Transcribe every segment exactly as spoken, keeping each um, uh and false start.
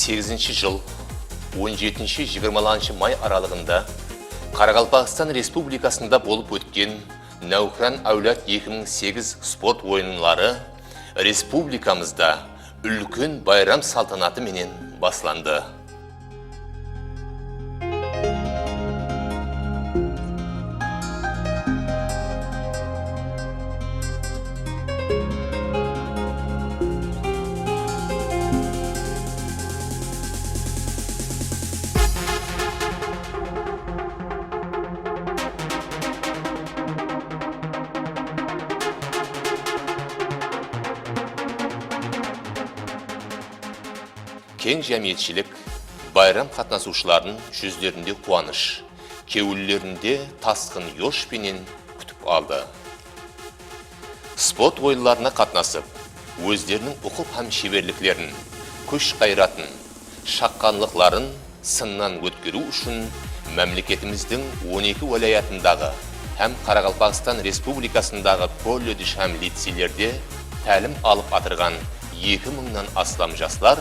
segizinshi jıl on jetinshi jigirmalanshı may aralıǵında Qaraqalpaqstan Respublikasında bolıp ótken Náwqıran áwlad eki mıń segiz sport oyınları respublikamızda úlken bayram saltanatı menen baslandı. Keń jámiyetshilik bayram qatnasıwshıların júzlerinde quwanısh, kewillerinde tasqın yosh penen kútip aldı. Sport oyınlarına qatnasıp, ózleriniń uqıp hám sheberliklerin, kúsh-ǵayratın, shaqqanlıqların sınnan ótkeriw ushın mámleketimizdiń on eki wálayatındaǵı hám Qaraqalpaqstan Respublikasındaǵı kolledj hám liceylerde tálim alıp atırǵan eki mıńnan aslam jaslar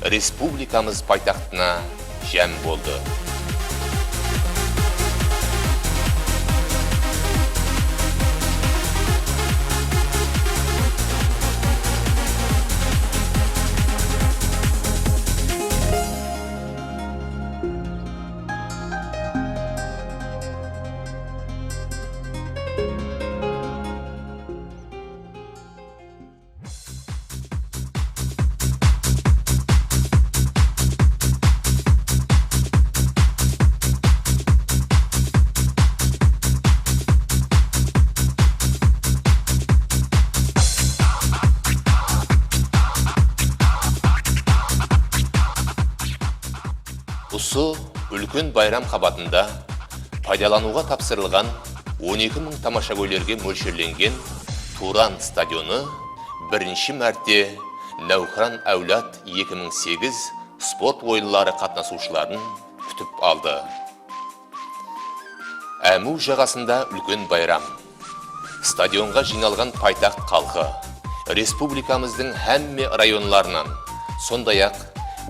respublikamız paytaxtına jám boldı. Usı úlken bayram qabatında paydalanıwǵa tapsırılǵan on eki mıń tamashagóylerge mólsherlengen Turan stadionı birinshi márte Náwqıran áwlad eki mıń segiz sport oyınları qatnasıwshıların kútip aldı. Ámiw jaǵasında úlken bayram. Stadionǵa jıynalǵan paytaxt xalqı, respublikamızdıń hámme rayonlarınan, sonday-aq,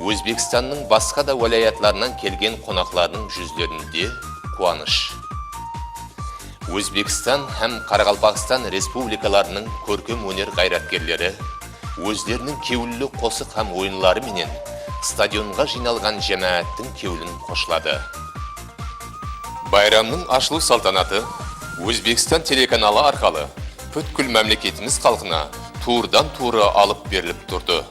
Ózbekstannıń basqa da wálayatlarınan kelgen qonaqlardıń júzlerinde quwanısh. Ózbekstan hám Qaraqalpaqstan Respublikalarınıń kórkem óner ǵayratkerleri ózleriniń kewilli qosıq hám oyınları menen stadionǵa jıynalǵan jámááttiń kewlin xoshladı. Bayramnıń ashılıw saltanatı Ózbekstan telekanalı arqalı pútkil mámleketimiz xalqına tuwrıdan-tuwrı alıp berilip turdı.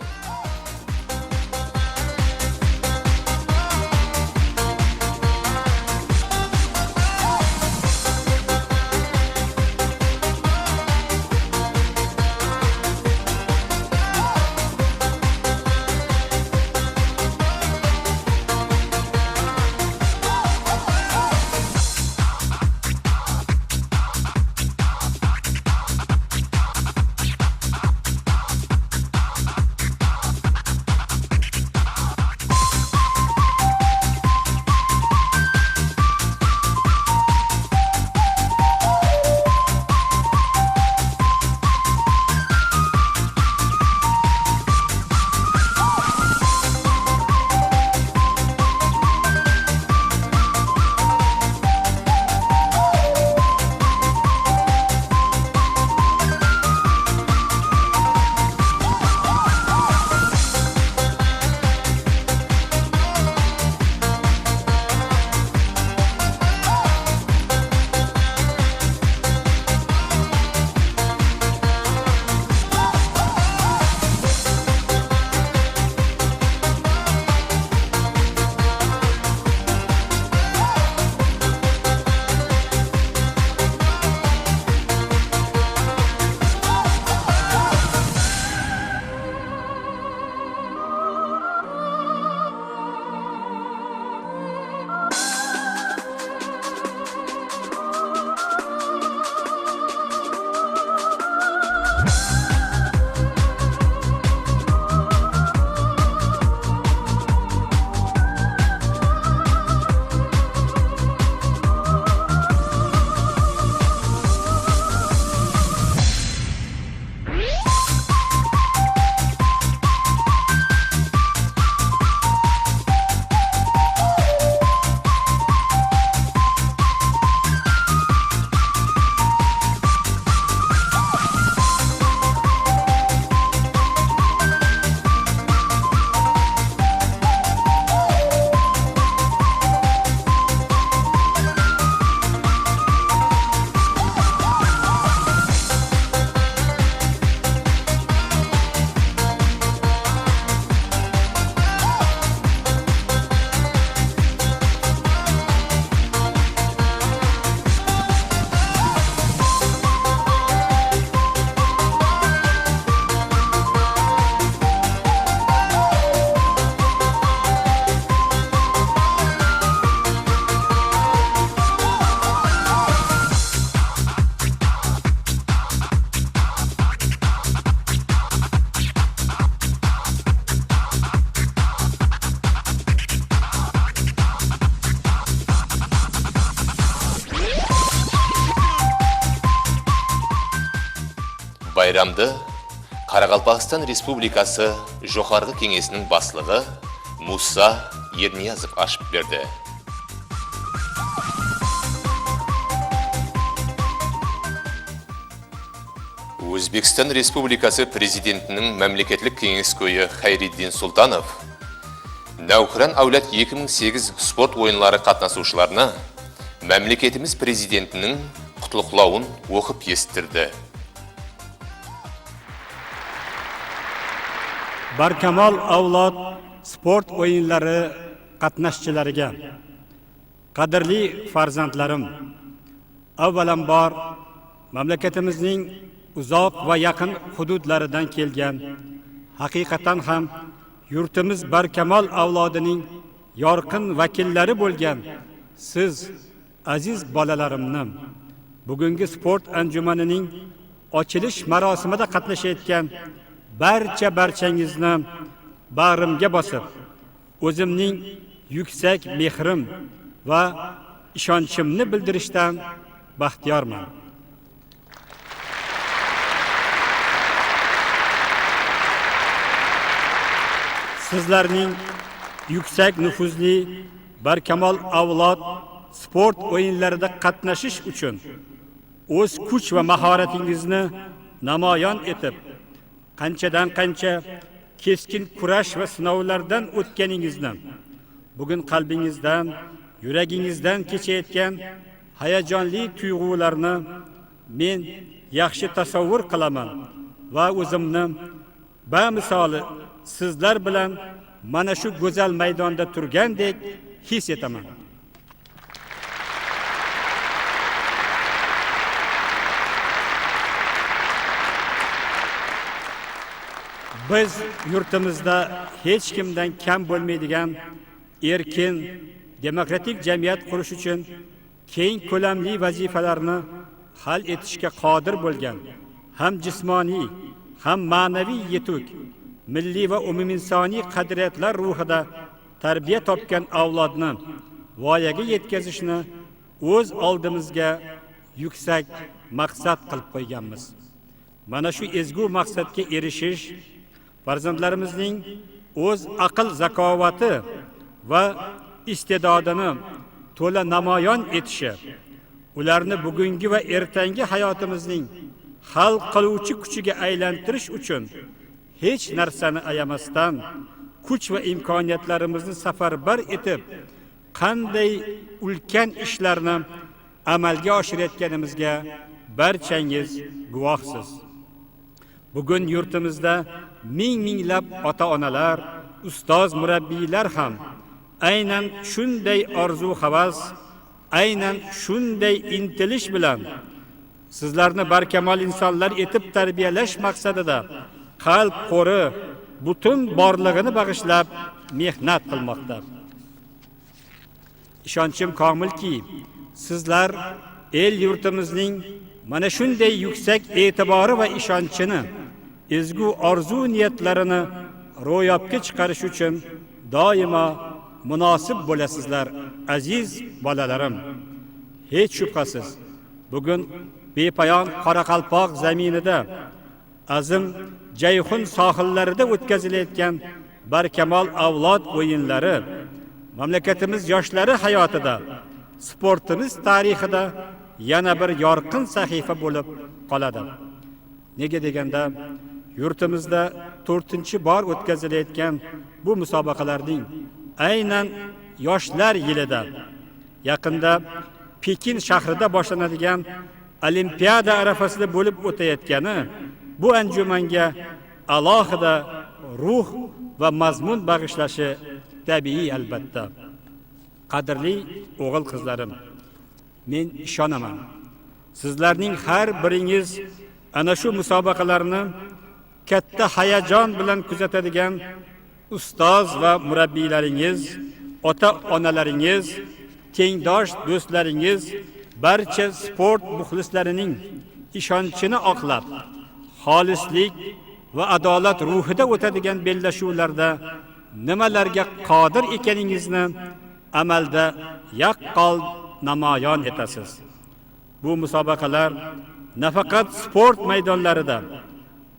Bayramdı Qaraqalpaqstan Respublikası Joqarǵı Keńesiniń Baslıǵı Musa Erniyazov ashıp berdi. Ózbekstan Respublikası Prezidentiniń Mámleketlik keńesgóyi Xayriddin Sultanov Náwqıran áwlad eki mıń segiz sport oyınları qatnasıwshılarına mámleketimiz Prezidentiniń qutlıqlawın oqıp esittirdi. Barkamol avlod sport o'yinlari qatnashchilariga, qadrli farzandlarim, avvalambor, mamlakatimizning uzoq va yaqin hududlaridan kelgan, haqiqatan ham, yurtimiz barkamol avlodining yorqin vakillari bo'lgan siz, aziz bolalarimni, bugungi sport anjumanining ochilish marosimida qatnashayotgan barcha-barchangizni bag'rimga bosib, o'zimning yuksak mehrim va ishonchimni bildirishdan baxtiyorman. Sizlarning yuksak nufuzli, barkamol avlod sport o'yinlarida qatnashish uchun o'z kuch va mahoratingizni namoyon etib, qanchadan-qancha keskin kurash va sinovlardan o'tganingizni, bugun qalbingizdan, yuragingizdan kechayotgan hayajonli tuyg'ularni men yaxshi tasavvur qilaman va o'zimni bamisoli sizlar bilan mana shu go'zal maydonda turgandek his etaman. Biz yurtimizda hech kimdan kam bo'lmaydigan erkin, demokratik jamiyat qurish uchun keng ko'lamli vazifalarni hal etishga qodir bo'lgan, ham jismoniy, ham ma'naviy yetuk, milliy va umuminsoniy qadriyatlar ruhida tarbiya topgan avlodni voyaga yetkazishni o'z oldimizga yuksak maqsad qilib qo'yganmiz. Mana shu ezgu maqsadga erishish, farzandlarimizning o'z aql-zakovati va iste'dodini to'la namoyon etishi, ularni bugungi va ertangi hayotimizning hal qiluvchi kuchiga aylantirish uchun hech narsani ayamasdan, kuch va imkoniyatlarimizni safarbar etib, qanday ulkan ishlarni amalga oshirayotganimizga barchangiz guvohsiz. Bugun yurtimizda ming-minglab ota-onalar, ustoz-murabbiylar ham aynan shunday orzu-havas, aynan shunday intilish bilan sizlarni barkamol insonlar etib tarbiyalash maqsadida qalb qo'ri, butun borlig'ini bag'ishlab mehnat qilmoqda. Ishonchim komilki, sizlar el-yurtimizning mana shunday yuksak e'tibori va ishonchini, ezgu orzu-niyatlarini ro'yobga chiqarish uchun doimo munosib bo'lasizlar, aziz bolalarim. Hech shubhasiz, bugun bepoyon Qoraqalpoq zaminida, azim Jayhun sohillarida o'tkazilayotgan Barkamol avlod o'yinlari mamlakatimiz yoshlari hayotida, sportimiz tarixida yana bir yorqin sahifa bo'lib qoladi. Nega deganda, yurtimizda to'rtinchi bor o'tkazilayotgan bu musobaqalarning aynan yoshlar yilida, yaqinda Pekin shahrida boshlanadigan Olimpiada arafasida bo'lib o'tayotgani bu anjumanga alohida ruh va mazmun bag'ishlashi tabiiy, albatta. Qadrli o'g'il-qizlarim, men ishonaman, sizlarning har biringiz ana shu musobaqalarni katta hayajon bilan kuzatadigan ustoz va murabbiylaringiz, ota-onalaringiz, tengdosh do'stlaringiz, barcha sport muxlislarining ishonchini oqlab, xolislik va adolat ruhida o'tadigan bellashuvlarda nimalarga qodir ekaningizni amalda yaqqol namoyon etasiz. Bu musobaqalar nafaqat sport maydonlarida,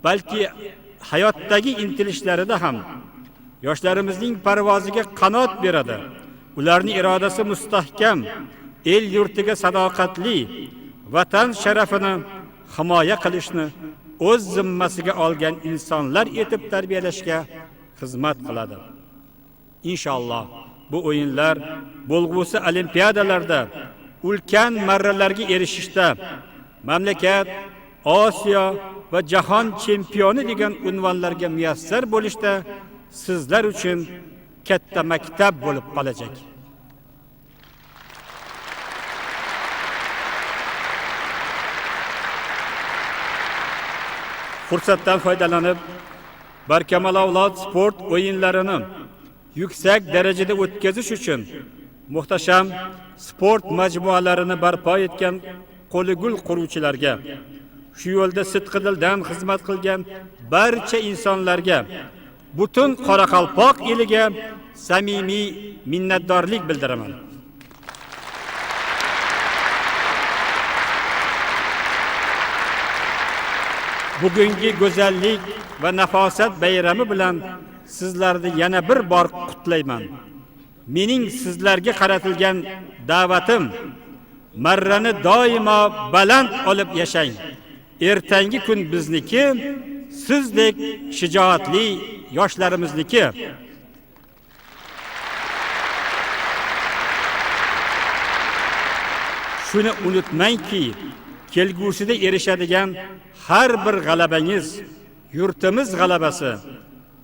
balki hayotdagi intilishlarida ham yoshlarimizning parvoziga qanot beradi. Ularning irodasi mustahkam, el-yurtiga sadoqatli, Vatan sharafini himoya qilishni o'z zimmasiga olgan insonlar etib tarbiyalashga xizmat qiladi. Inshaalloh, bu o'yinlar bo'lg'usi olimpiadalarda ulkan marralarga erishishda, mamlakat Osiyo va Jahon chempioni degan unvonlarga muyassar bo'lishda sizlar uchun katta maktab bo'lib qolajak. Fursatdan foydalanib, Barkamol avlod sport o'yinlarini yuksak darajada o'tkazish uchun muhtasham sport majmualarini barpo etgan qo'li gul quruvchilarga, shu yo'lda sidqidildan xizmat qilgan barcha insonlarga, butun Qoraqalpoq eliga samimiy minnatdorlik bildiraman. Bugungi go'zallik va nafosat bayrami bilan sizlarni yana bir bor qutlayman. Mening sizlarga qaratilgan da'vatim: marrani doimo baland olib yashang. Ertangi kun bizniki, sizdek shijoatli yoshlarimizniki. Shuni unutmangki, kelgusida erishadigan har bir g'alabangiz yurtimiz g'alabasi,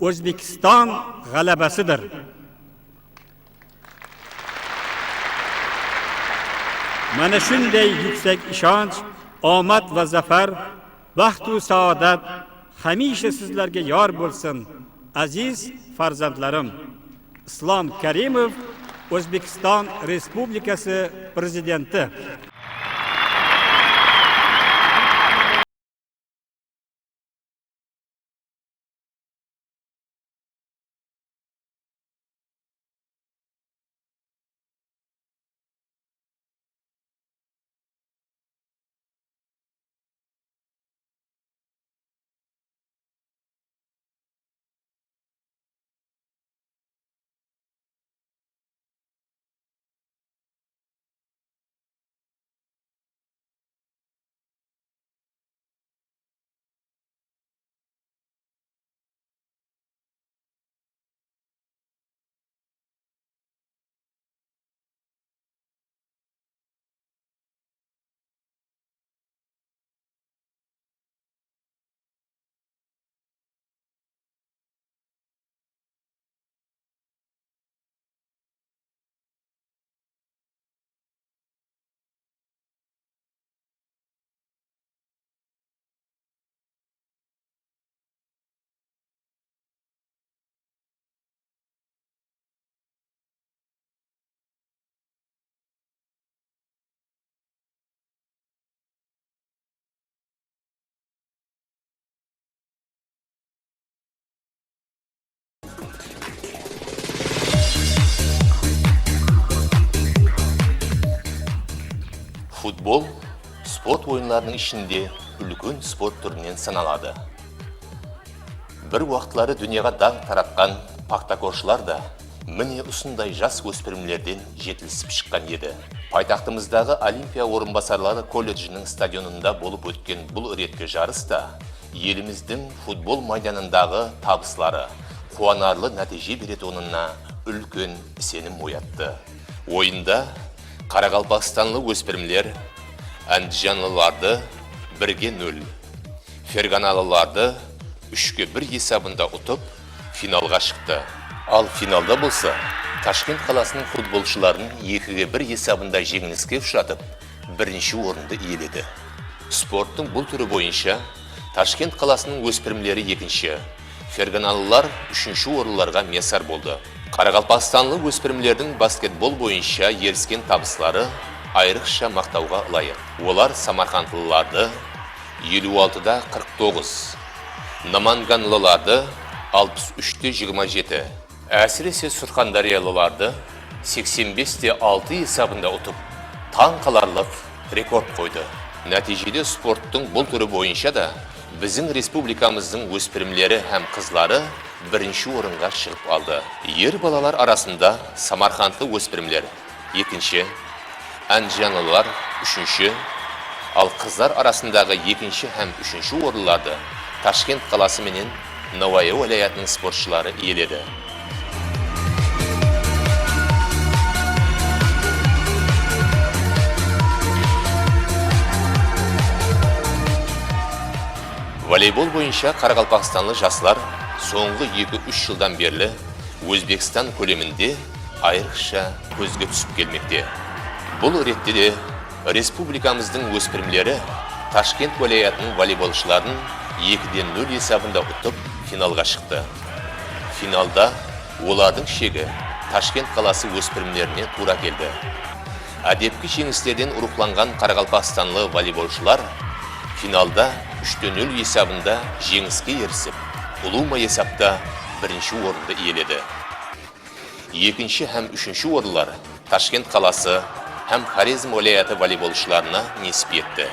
O'zbekiston g'alabasidir. Mana shunday yuksak ishonch, omad va zafar, baxtu saodat hamisha sizlarga yor bo'lsin, aziz farzandlarim. Islom Karimov, O'zbekiston Respublikasi Prezidenti. Futbol sport oyınlarınıń ishinde úlken sport túrinen sanaladı. Bir waqıtları dúnyaǵa dań taratqan paxtakorshılar da mine usınday jas óspirimlerden jetilisip shıqqan edi. Paytaxtımızdaǵı Olimpiya orınbasarları kolledjiniń stadionında bolıp ótken bul retki jarıs ta elimizdiń futbol maydanındaǵı tabısları quwanarlı nátiyje beretuǵınına úlken isenim oyattı. Oyında qaraqalpaqstanlı óspirimler ándijanlılardı birge nol, ferganalılardı úshke bir esabında utıp, finalǵa shıqtı. Al finalda bolsa Tashkent qalasınıń futbolshıların ekige bir esabında jeńiliske ushıratıp, birinshi orındı iyeledi. Sporttıń bul túri boyınsha Tashkent qalasınıń óspirimleri ekinshi, ferganalılar úshinshi orınlarǵa miyasar boldı. Qaraqalpaqstanlı óspirimlerdiń basketbol boyınsha erisken tabısları ayrıqsha maqtawǵa ılayıq. Olar samarqandlılardı eliw altıda qırq toǵız, namanganlılardı alpıs úshte jigirma jeti, ásirese surxandáryalılardı seksen beste altı esabında utıp, tań qalarlıq rekord qoydı. Nátiyjede sporttıń bul túri boyınsha da Biziń respublikamızdıń óspirimleri hám qızları birinshi orınǵa shıǵıp aldı. Er balalar arasında samarqandlı óspirimler ekinshi, ándijanlılar úshinshi, al qızlar arasındaǵı ekinshi hám úshinshi orınlardı Tashkent qalası menen Nawayı wálayatınıń sportshıları iyeledi. Voleybol boyınsha qaraqalpaqstanlı jaslar sońǵı eki-úsh jıldan berli Ózbekstan kóleminde ayrıqsha kózge túsip kelmekte. Bul rette de respublikamızdıń óspirimleri Tashkent wálayatınıń voleybolshıların ekide nol esabında utıp, finalǵa shıqtı. Finalda olardıń shegi Tashkent qalası óspirimlerine tuwra keldi. Ádepki jeńislerden ruwxlanǵan qaraqalpaqstanlı voleybolshılar finalda úshte nol esabında jeńiske erisip, ulıwma esapta birinshi orındı iyeledi. Ekinshi hám úshinshi orınlar Tashkent qalası hám Xorezm wálayatı voleybolshılarına nesip etti.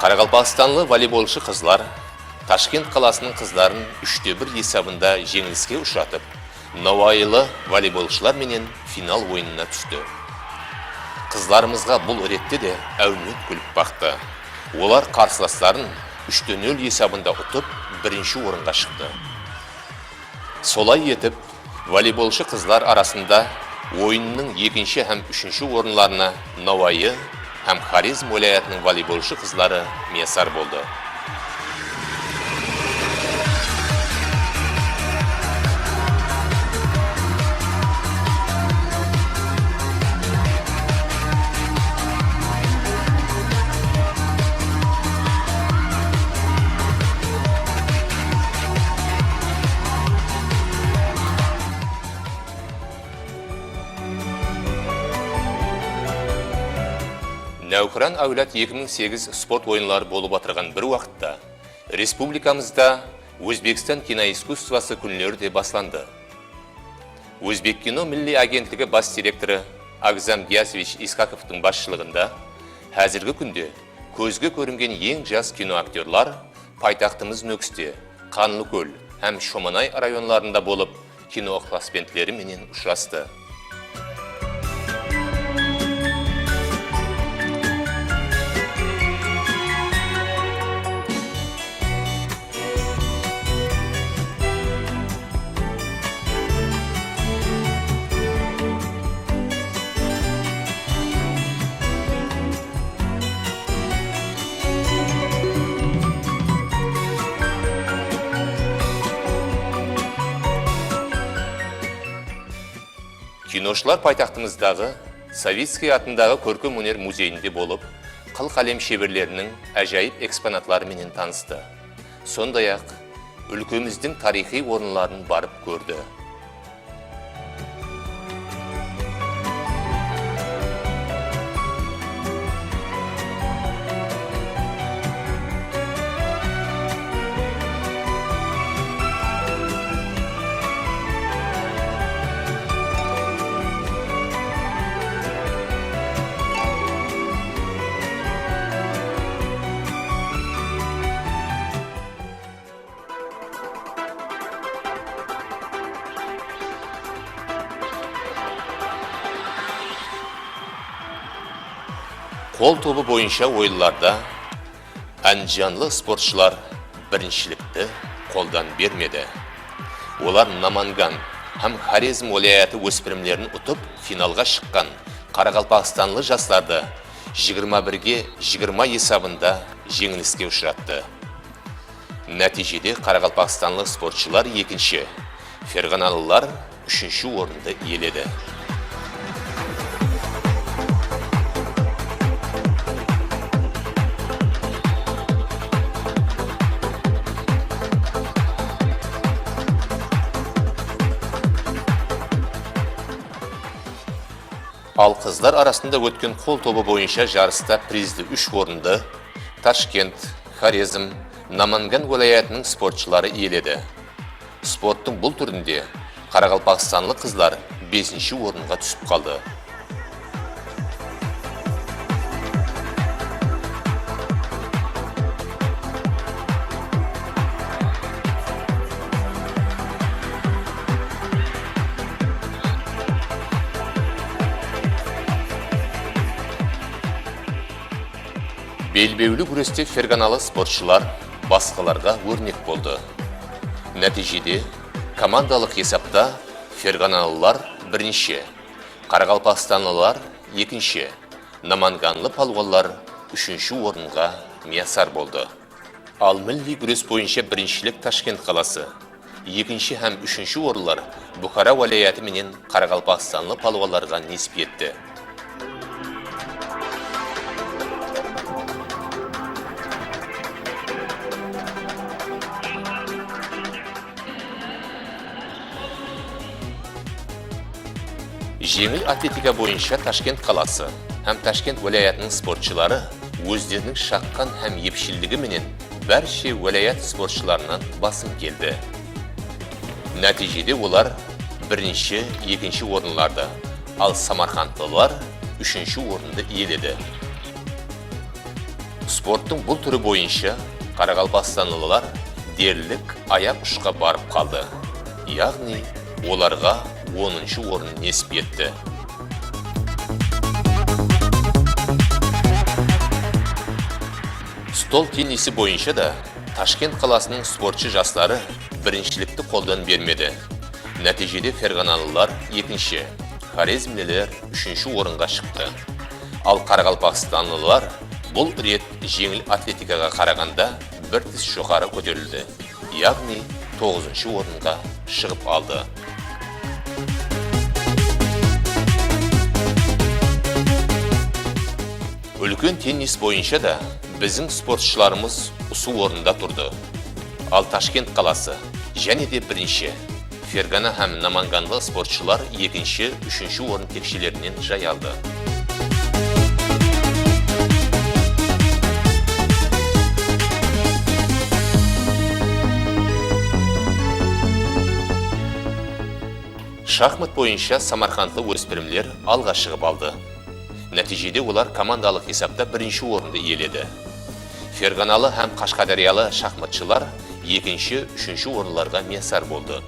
Qaraqalpaqstanlı voleybolshı qızlar Tashkent qalasınıń qızların úshte bir esabında jeńiliske ushıratıp, nawayılı voleybolshılar menen final oyınına tústi. Qızlarımızǵa bul rette de áwmet kúlip baqtı. Olar qarsılasların úshte nol esabında utıp, birinshi orınǵa shıqtı. Solay etip, voleybolshı qızlar arasında oyınnıń ekinshi hám úshinshi orınlarına Nawayı hám Xorezm wálayatınıń voleybolshı qızları miyasar boldı. Náwqıran áwlad eki mıń segiz sport oyınları bolıp atırǵan bir waqıtta respublikamızda Ózbekstan kinoiskusstvosı kúnleri de baslandı. Ózbekkino milliy agentligi bas direktorı Agzam Giyasovich Iskakovtıń basshılıǵında házirgi kúnde kózge kóringen eń jas kinoaktyorlar paytaxtımız Nókiste, Qanlıkól hám Shomanay rayonlarında bolıp, kino ıqlasbentleri menen ushırastı. Kinoshılar paytaxtımızdaǵı Savickiy atındaǵı kórkem óner muzeyinde bolıp, qıl-qálem sheberleriniń ájayıp eksponatları menen tanıstı. Sonday-aq, úlkemizdiń tariyxıy orınların barıp kórdi. Qol tobı boyınsha oyınlarda ándijanlı sportshılar birinshilikti qoldan bermedi. Olar Namangan hám Xorezm wálayatı óspirimlerin utıp, finalǵa shıqqan qaraqalpaqstanlı jaslardı jigirma birge jigirma esabında jeńiliske ushırattı. Nátiyjede qaraqalpaqstanlı sportshılar ekinshi, ferǵanalılar úshinshi orındı iyeledi. Al qızlar arasında ótken qol tobı boyınsha jarısta prizli úsh orındı Tashkent, Xorezm, Namangan wálayatınıń sportshıları iyeledi. Sporttıń bul túrinde qaraqalpaqstanlı qızlar besinshi orınǵa túsip qaldı. Belbewli gúreste ferganalı sportshılar basqalarǵa órnek boldı. Nátiyjede komandalıq esapta ferganalılar birinshi, qaraqalpaqstanlılar ekinshi, namanganlı palwanlar úshinshi orınǵa miyasar boldı. Al milliy gúres boyınsha birinshilik Tashkent qalası, ekinshi hám úshinshi orınlar Buxara wálayatı menen qaraqalpaqstanlı palwanlarǵa nesip etti. Jeńil atletika boyınsha Tashkent qalası hám Tashkent wálayatınıń sportshıları ózleriniń shaqqan hám epshilligi menen bárshe wálayat sportshılarınan basım keldi. Nátiyjede olar birinshi, ekinshi orınlardı, al samarqandlılar úshinshi orındı iyeledi. Sporttıń bul túri boyınsha qaraqalpaqstanlılar derlik ayaq ushqa barıp qaldı. Yaǵnıy, olarǵa onınshı orın nesip etti. Stol tennisi boyınsha da Tashkent qalasınıń sportshı jasları birinshilikti qoldan bermedi. Nátiyjede ferganalılar ekinshi, xorezmliler úshinshi orınǵa shıqtı. Al qaraqalpaqstanlılar bul ret jeńil atletikaǵa qaraǵanda bir tis joqarı kóterildi, yaǵnıy toǵızınshı orınǵa shıǵıp aldı. Úlken tennis boyınsha da biziń sportshılarımız usı orında turdı. Al Tashkent qalası jáne de birinshi, Fergana hám namanganlı sportshılar ekinshi, úshinshi orın tekshelerinen jay aldı. Shaxmat boyınsha samarqandlı óspirimler alǵa shıǵıp aldı. Nátiyjede olar komandalıq esapta birinshi orındı iyeledi. Ferganalı hám qashqadáryalı shaxmatshılar ekinshi, úshinshi orınlarǵa miyasar boldı.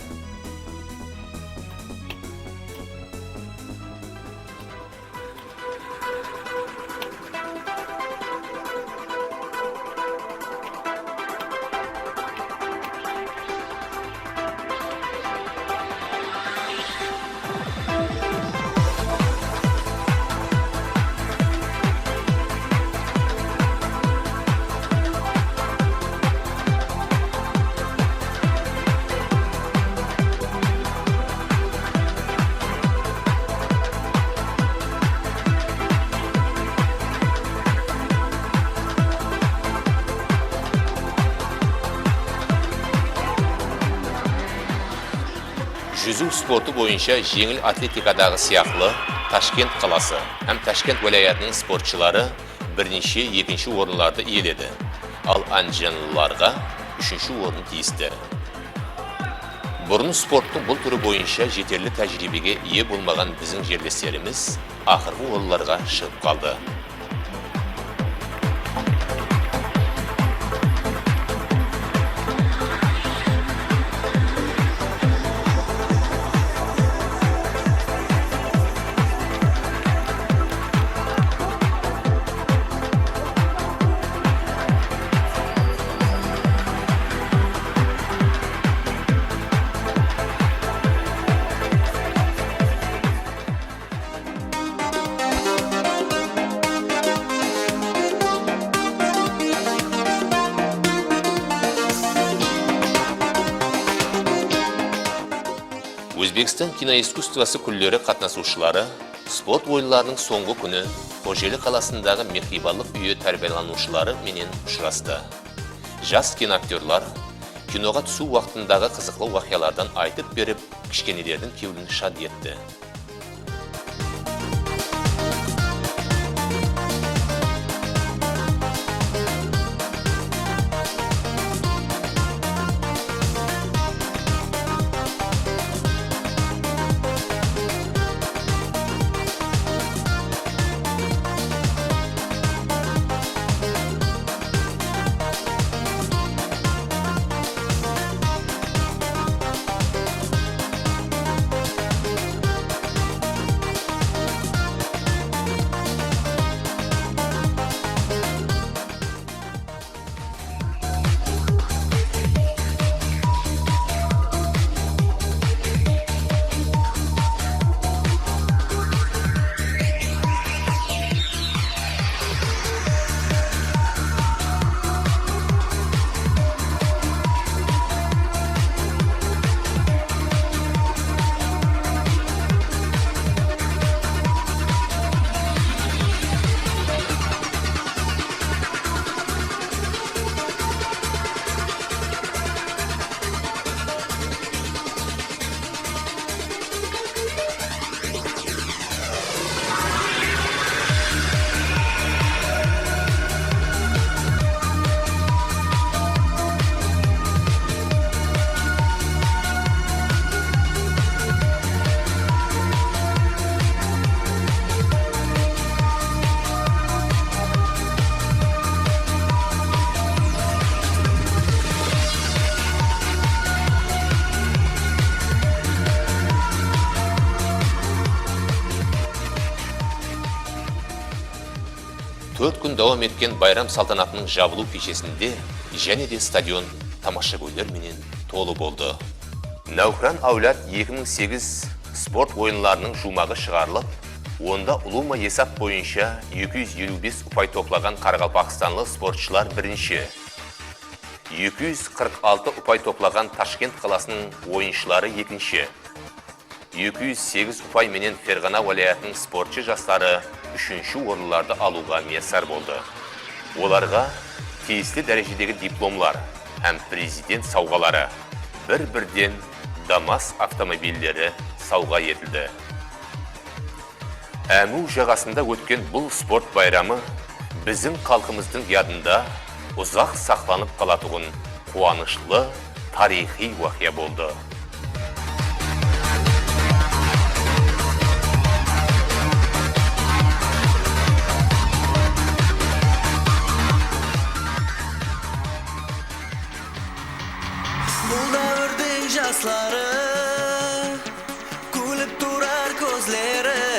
Júziw sportı boyınsha jeńil atletikadaǵı sıyaqlı Tashkent qalası hám Tashkent wálayatınıń sportshıları birinshi, ekinshi orınlardı iyeledi, al ándijanlılarǵa úshinshi orın tiyisli. Burın sporttıń bul túri boyınsha jeterli tájiriybege iye bolmaǵan biziń jerleslerimiz aqırǵı orınlarǵa shıǵıp qaldı. Ózbekstan kinoiskusstvosı kúnleri qatnasıwshıları sport oyınlarınıń sońǵı kúni Xojeli qalasındaǵı Mehribanlıq úyi tárbiyalanıwshıları menen ushırastı. Jas kinoaktyorlar kinoǵa túsiw waqtındaǵı qızıqlı waqıyalardan aytıp berip, kishkenelerdiń kewlin shad etti. Dawam etken bayram saltanatınıń jabılıw keshesinde jáne de stadion tamashagóyler menen tolı boldı. Náwqıran áwlad eki mıń segiz sport oyınlarınıń juwmaǵı shıǵarılıp, onda ulıwma esap boyınsha eki júz eliw bes upay toplaǵan qaraqalpaqstanlı sportshılar birinshi, eki júz qırq altı upay toplaǵan Tashkent qalasınıń oyınshıları ekinshi, eki júz segiz upay menen Ferǵana wálayatınıń sportshı jasları úshinshi orınlardı alıwǵa miyasar boldı. Olarǵa tiyisli dárejedegi diplomlar hám Prezident sawǵaları, bir-birden Damas avtomobilleri sawǵa etildi. Ámiw jaǵasında ótken bul sport bayramı biziń xalqımızdıń yadında uzaq saqlanıp qalatuǵın quwanıshlı tariyxıy waqıya boldı. Bul dáwirdiń jasları kúlip turar kózleri.